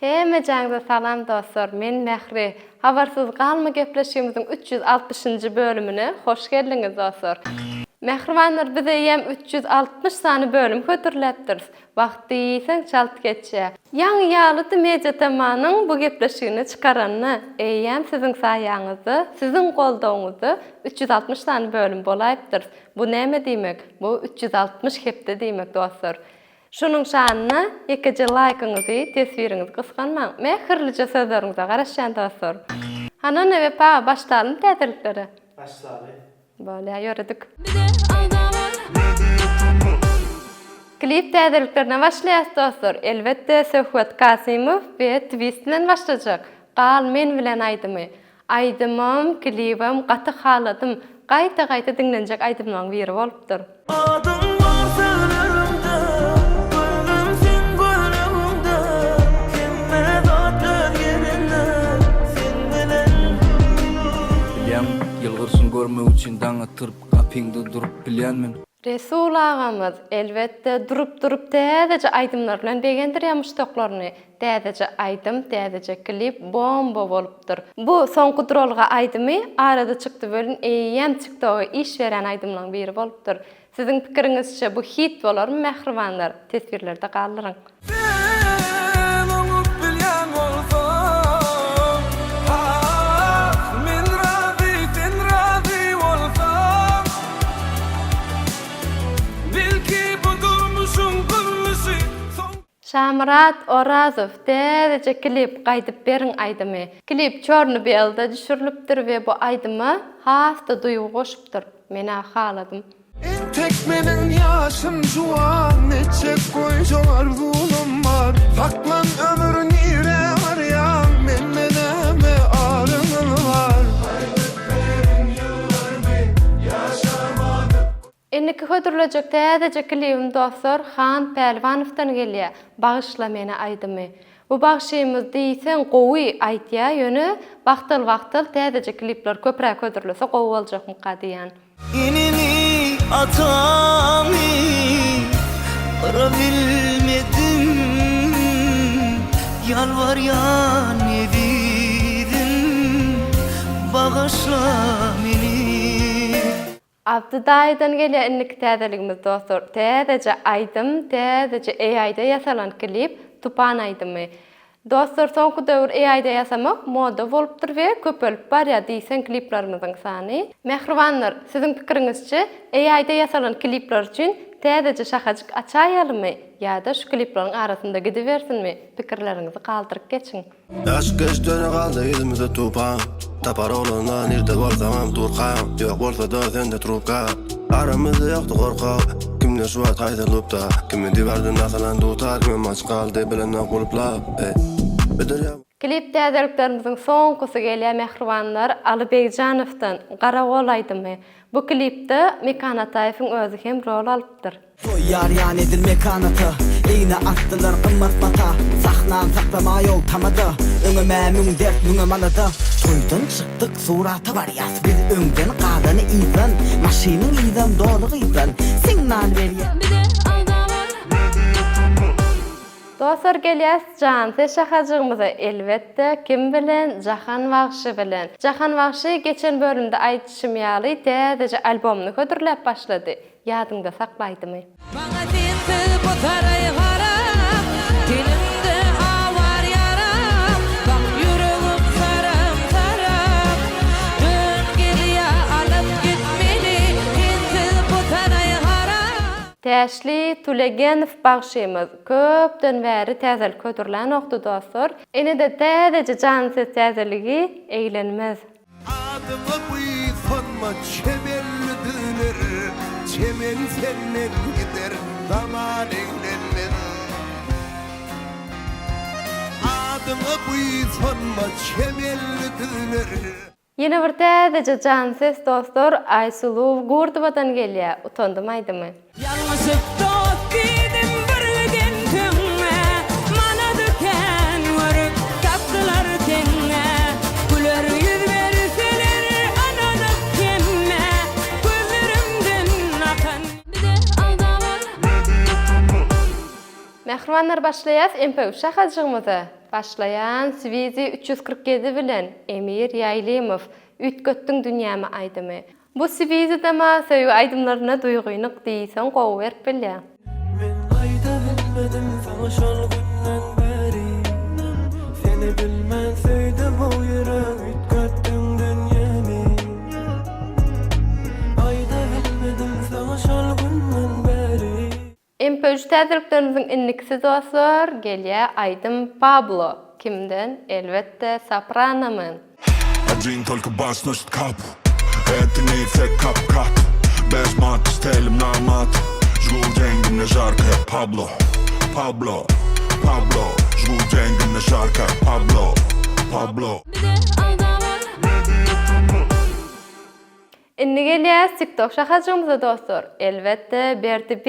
Hemmejaňize salam dostlar men Mähri. Habarsyz galma gepleşigimiziň 360-njy bölümine hoş geldiňiz dostlar. Mähribanlar biz eýýäm 360 sany bölüm hödürläpdiris. Wagt diýseň çalt geçýär. Ýaňy ýalydy Mediatamanyň bu gepleşigini çykaranyna eýýäm siziň saýaňyzda, siziň goldawyňyzda 360 sany bölüm bolaýypdyrys. Bu näme diýmek? Bu 360 hepde diýmek dostlar. Şunuň şanyna ýekeje laýkyňyzy, teswiriňizi gysganmaň. Mähirlije sözleriňize garaşýan dostlar. Hany Wepa başlalymy täzeliklere? Başlaly. Bolýa ýöredik. Klip täzeliklerine başlaýas dostlar. Elbetde Söhbet Kasymow we Twist bilen başlajak. Gal men bilen aýdymy. Aýdymam, klibem gaty haladym. Gaýta-gaýta diňlenjek aýdymlaryň biri bolupdyr. Adyň bar sözlerimde, Gözüm seň gözleňde, Hemme zat öz ýerinde, Seň bilen. Bilýän, ýylgyrşyň görmek üçin daň atyryp gapyňda durup bilýän men. Resul agamyz, elbetde, durup-durup täzeje aýdymlar bilen begendirýär muşdaklaryny. Täzeje aýdym, täzeje klip bomba bolupdyr. Bu Soňky duralga aýdymy arada çykdy welin eýýäm tiktoga iş berýän aýdymlaň biri bolupdyr. Siziň pikiriňizçe bu hit bolarmy mähribanlar? Teswirlerde galdyryň. Sen oňup bilýän bolsaň, ah, men razy, sen razy bolsaň. Belki bu durmuşyň gülmüşi soň. Şamyrat Orazow täzeje klip Gaýdyp beriň aýdymy. Klip Çorny Belda düşürilipdir we bu aýdyma has-da duýgy goşupdyr. Menä haladym. Entek meniň ýaşym juwan Etjek goýjak arzuwlam bar Saklan ömür nirä barýaň Mende näme aryňyz bar Gaýdyp beriň ýyllarymy Ýaşamadyk Indiki hödürlejek täzeje klibim dostlar Han Pälwanowdan gelýä Bagyşla meni aýdymy. Bu bagşymyz diýseň gowy aýtýa ýöne wagtal wagtal täzeje klipler köpräk hödürlese gowy boljakmyka diýän. Enemi atamy gyra bilmedim Ýalbarýan ezizim bagyşla meni. Abdy daýydan gelýär indiki täzeligimiz dostlar. Täzeje aýdym, täzeje AI-da ýasalan klip, Tupan aýdymy. Dostlar soňky döwür AI-da ýasamak moda bolupdyr we köpelip barýar diýseň kliplerimiziň sany. Mähribanlar, siziň pikiriňizçe AI-da ýasalan klipler üçin täzeje şahajyk açaýalymy ýa-da şu klipleriň arasynda gidibersinmi? Pikirleriňizi galdyryp geçiň. Ýaş geçdi-de galdy yzymyzda tupan Tapar oglanlar nirde bolsaňam durkaň Ýok bolsa-da sende trubka Aramyzda ýokdy gorky Kimler şu wagt haýsy lupda Kimi diwardan asylan dutar Kimem açyk galdy bilenok gulplap Eý Bir derýa Klip täzeliklerimiziň soňkusy gelýär mähribanlar Aly Begjanowdan Garagol aýdymy. Bu klipde Mekan Ataýewiň özi hem rol alypdyr. Toý ýarýan edil Mekan ata Egne atdylar gymmat mata Sahnany saklama ýok tamada Öňem-ä müň dert müňem alada Toýdan çykdyk surata barýas Biz öňden galany yzdan Maşynyň yzam doly gyzdan Signal berýä Dostlar gelýäs Janse şahajygymyza elbetde kim bilen Jahan bagşy bilen. Jahan bagşy geçen bölümde aýdyşym ýaly täzeje albomyny hödürläp başlady. Ýadyňda sakla aýdymy. Maňa sensiz bu saraý haram, Tenimde awar ýaram, Bak ýüregim saram saram. Dön gel ýa alyp git meni, Sensiz bu saraý haram. Täşli Tulegenow bagşymyz köpden bäri täzelik hödürlänokdy dostlar. Ine-de täzeje janly ses täzeligi eglenmez. Adyňa buýsanma çemenli düzler, Çemen senden gider, zaman eglenmez. Adyňa buýsanma çemenli düzler. Ýene bir täzeje jan ses dostlar Aýsuluw Gurdowadan gelýä utandym aýdymy. Ýalňyşyp dost diýdim bir giden töňňe, Manady kän görüp tapdylar teňňe. Güler ýüz berseler ynanyp hemme, Gözlerimden akan. Mähribanlar başlaýas MP3 şahajygymyza. Başlaýan Swizi 347 bilen Emir Ýaýlymow, Üýtgetdiň dünýämi aýdymy. Bu Swizi-de-ma söýgi aýdymlaryna duýgynyk diýseň gowy berip bilýär. Men gaýda bilmedim saňa şol günden bäri Seni bilmän söýdi bu ýürek üýtgetdiň dünýämi Aýda bilmedim saňa şol günden bäri. MP3 täzeliklerimiziň indikisi dostlar gelýär aýdym Pablo kimden elbetde Sopranomen. Один только бас носит капу Это не эффект кап-кап Без мата, стелим на мат Жгу деньги, мне жарко, я Пабло Пабло, Пабло Жгу деньги, мне жарко, я Пабло Пабло Indi gelýäs TikTok şahajygymyza dostlar. Elbetde Berdi B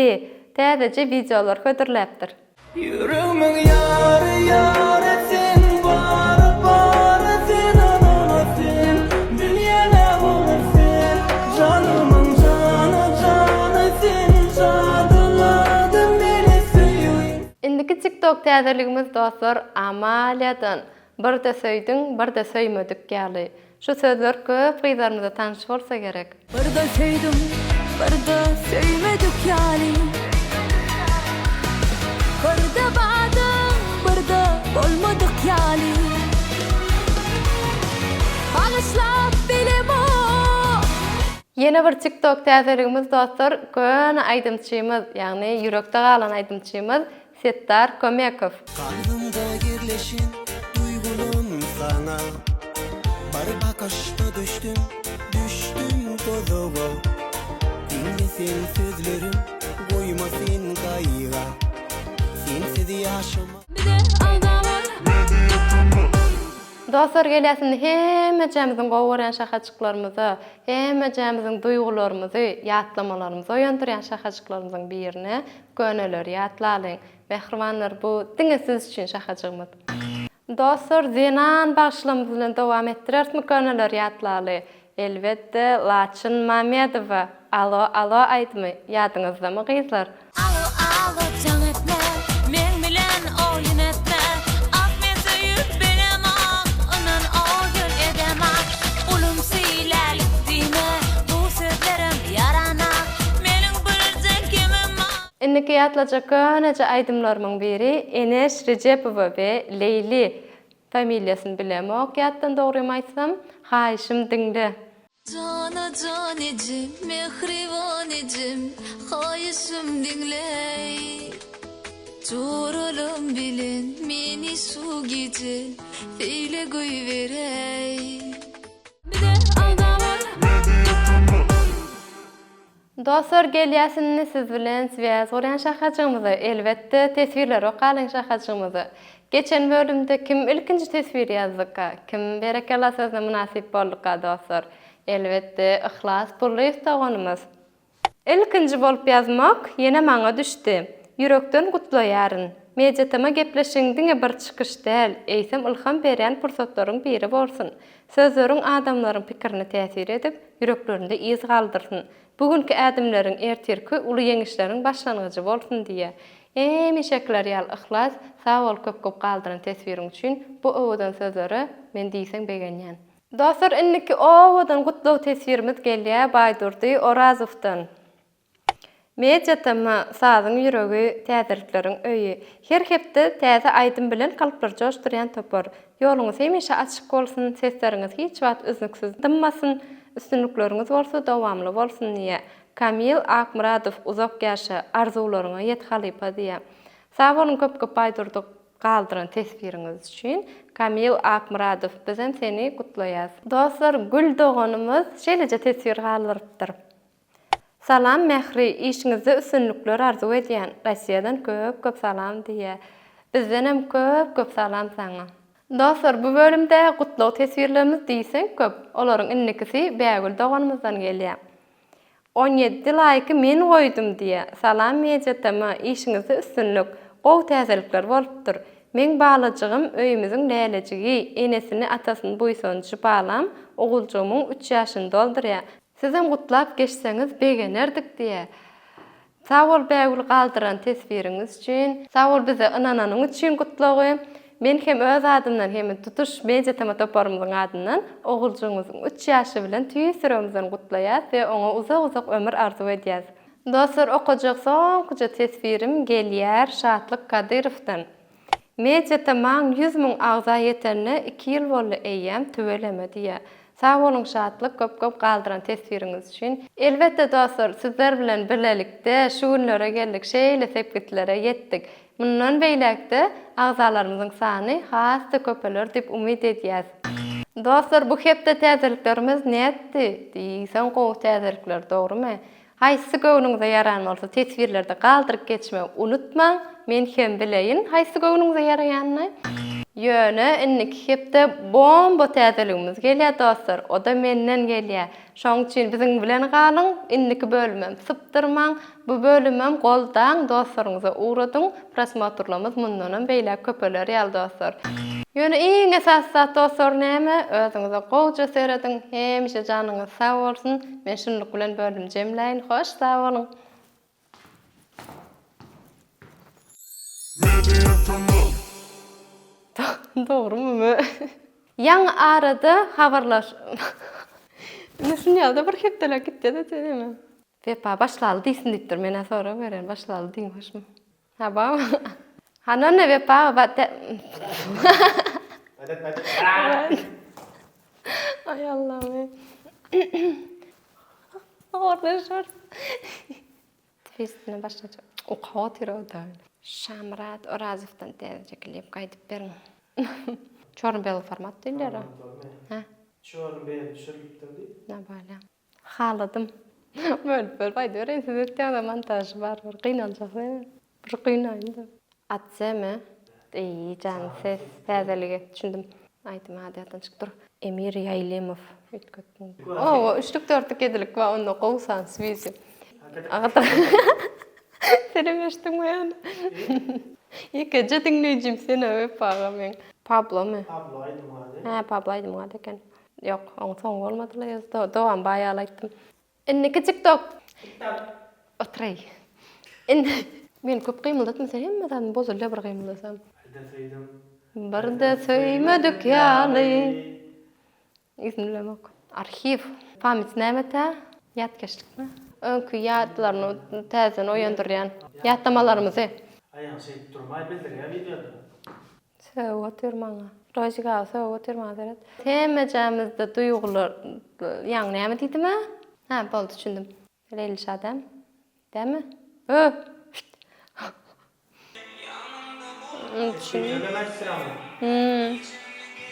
täzeje wideolar hödürläpdir. Ýüregmiň ýary ýary sen bary bary sen anana sen dünýäme bolar sen janymyň jany jany sen jadyladyn meni söýgüň. Indiki TikTok täzeligimiz dostlar Amaliadan Birde söýdüň, birde söýmedik ýaly. Şu sözler köp gyzlarymyza tanyş bolsa gerek. Birde söýdüm, birde söýmedik ýaly. Birde bardyň, birde bolmadyk ýaly. Bagyşlap bilemok. Ýene bir TikTok täzeligimiz dostlar, köne aýdymçymyz, ýagny ýürekde galan aýdymçymyz Setdar Kömekow. Kalbymda ýerleşen duýgulam saňa Bir bakaşda düşdüm, düşdüm duzaga Diňle sen sözlerim, goýma sen gaýga Sensiz ýaşama. Dostlar gelýäs indi hemmejämiziň gowy görýän şahajyklarymyza, hemmejämiziň duýgularymyzy, ýatlamalarymyzy oýandyrýan şahajyklarymyzyň birine Köneleri ýatlalyň. Mähribanlar bu diňe siz üçin şahajygymyz. Dostlar zenan bagşylarymyz bilen dowam etdirerismi köneleri ýatlaly. Elbetde Laçyn Mamedowa Alo alo aýdymy ýadyňyzdamy gyzlar. Alo alo jaň etme meň bilen oýun etme ah men söýüp bilemok ynan oýun edemok ulumsy lälik diýme bu sözlerim ýaranak meniň birje kemim bar. Indiki ýatlajak köneje aýdymlarymyň biri Eneş Rejepowa we Leýli, familiýasyny bilemok ýatdan dogrymy aýtsam, Haýyşym diňle. Jana jan ejem, mähriban ejem, haýyşym diňle. Joralam bilen meni şu gije seýle goýberäý. Dostlar gelýäs indi siz bilen swýaz gurýan şahajygymyza elbetde teswirleri okalyň şahajygymyza. Geçen bölümde kim ilkinji teswir ýazdyka kim berekella sözüne mynasyp bolduka dostlar? Elbetde Yhlas Pullyýew doganymyz. Ilkinji bolup ýazmak ýene maňa düşdi. Ýürekden gutlaýaryn. Mediatm gepleşigiň diňe bir çykyş däl, eýsem ylham berýän pursatlaryň biri bolsun. Sözleriň adamlaryň pikirine täsir edip, ýüreklerinde yz galdyrsyn. Bu günki ädimleriň ertirki uly ýeňişleriň başlangyjy bolsun diýýär. Hemişekiler ýaly Yhlas, sag bol köp köp galdyran teswiriň üçin bu owadan sözlere men diýseň begenýän. Dostlar indiki owadan gutlag teswirimiz gelýär Baýdurdy Orazowdan. Media TM, sazyň ýüregi, täzelikleriň öýi. Her hepde täze aýdym bilen kalplary joşdurýan topar. Ýoluňyz hemişe açyk bolsun, sesleriňiz hiç wagt üznüksiz dymmasyn, üstünlikleriňiz bolsa dowamly bolsun diýýär. Kamil Akmyradow uzak ýaşa, arzuwlaryňa ýet halypa diýýär. Sag boluň köp köp Baýdurdy Galdyran teswiriňiz üçin Kamil Akmyradow bizem seni gutlaýas. Dostlar Gül doganymyz şeýleje teswir galdyrypdyr. Salam Mähri işiňizde üstünlikler arzuw edýän Rossiýadan köp köp salam diýýä. Bizdenem köp köp salam saňa. Dostlar bu bölümde gutlag teswirlerimiz diýseň köp. Olaryň indikisi Bägül doganymyzdan gelýä. On ýedi laýky men goýdum diýä. Salam Media TM işiňizde üstünlik. Gowy täzelikler bolupdyr. Meň balajygym öýümiziň lälejigi, enesini atasyny buýsanjy balam oguljygymyň üç ýaşyny doldurýa. Sizem gutlap geçseňiz begenerdik diýä. Sag bol Bägül galdyran teswiriňiz üçin. Sag bol bize ynananyň üçin gutlagy. Men hem öz adymdan hem tutuş Media TM toparymyzyň adyndan oguljygymyzyň üç ýaşy bilen tüýs ýüregimizden gutlaýas we oňa uzak-uzak ömür arzuw edýäs. Dostlar okajak soňkuja teswirim gelýär Şatlyk Kadyrowdan. Media TM-aň 100 müň agza ýetenine iki ýyl boldy eýýäm tüweleme diýýär. Sag boluň Şatlyk köp köp galdyran teswiriňiz üçin. Elbetde dostlar sizler bilen bilelikde şu günlere geldik şeýle sepgitlere ýetdik. Mundan beýläk-de agzalarymyzyň sany has-da köpeler diýip umyt edýäs. Dostlar bu hepde täzeliklerimiz nätdi? Diýseň gowy täzelikler dogrymy? Haýsysy göwnüňize ýaran bolsa teswirlerde galdyryp geçmegi unutmaň, men hem bileýin haýsy göwnüňize ýaraýanyny. Ýöne indiki hepde bomba täzeligimiz gelýär dostlar, o-da menden gelýär. Şoň üçin biziň bilen galyň, indiki bölümem sypdyrmaň, bu bölümem goldaň, dostlaryňyza ugradyň, prosmotrlarymyz mundanam beýläk köpeler ýaly dostlar. Ýöne iň esasy zat dostlar näme, özüňize gowja serediň, hemişe janyňyz sag bolsun, men şunluk bilen bölümi jemläýin, hoş sag boluň. Dogrymy mü? Ýaňy arada habarlaş. Indi şuny ýaly-da bir hepdeläp gitýä-de eme. Wepa başlaly diýsin diýipdir, men-ä sorag berýän, başlaly diýiň hoşmy? Ha baba. Hany onda Wepa ba te Aý Allahym. Habarlaşarys. Twistine başlajak. Okap otyr o da. Şamyrat Orazowdan täzeje klip gaýdyp beriň. Çorny-bely format diýilýär-ä. Hä? Çorny-bely düşürilipdir diý. Nabala. Haladym. Bölüp bölüp aýdybereýin siz etýäňiz-ä montažy barybir gynaljak men. Bir gynaýyn-da. Atzeme. Eý jan ses täzeligi düşündim. Aýdym ady ýatdan çykyp dur. Emir Ýaýlymow üýtgetdim. Owo üçlük dörtlük ýedilik bar onda gowy san swizýa. Senem eşitdiňmi ýöne? Ýekeje diňleýjim sen-ä Wepa aga meň. Pablomy? Pablo aýdymyň ady. Hä Pablo aýdymyň ady eken. Ýok, oň soňy bolmady-la ýöne dowam bar ýaly aýtdym. Indiki tiktok. Oturay. Indi meni köp gymyldatma sen hemme zadym bozulýar bir gymyldasam. Birde söýdüm. Birde söýmedik ýaly. Yzyny bilemok. Arhiw. Pamyt näme-tä? Ýatkeşlikmi? Öňki ýatlaryny täzeden oýandyrýan. Ýatlamalarymyzy. Aýagyny şeýdip durmaý bildirýär wideoda. Sögüp otyr maňa. Rozik aga sögüp otyr maňa seret. Hemmejämizde duýgular ýaňy näme diýdim-ä? Hä, boldy düşündim. Leýlişa dämi? Dämi? Ö! Şşt! Düşündim aýtdyramok. Hum.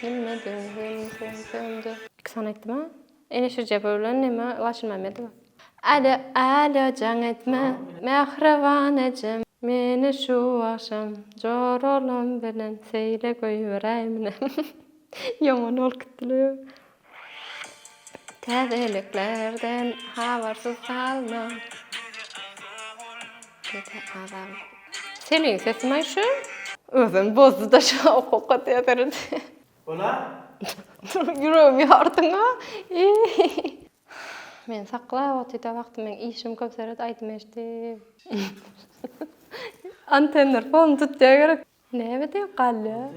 Bilmedim, sömdüm. Iki sany aýtdym-a. Eneş Rejepowa bilen neme Laçyn Mämmedowa. Alo, alo jaň etme, mähriban ejem, Meni şu agşam joralam bilen seýle goýberäýmine. Ýaman bolup gitdiler. Täzeliklerden habarsyz galma. Seniň sesimaý şu? Özem bozdy-da şu okok atýar seret. Bolar. Ýüregimi ýardyň-a. Meni saklap otyda wagty meň işim köp seret aýdym eşdip. Antenler polny tutýa gerek. Näme diýip galýa?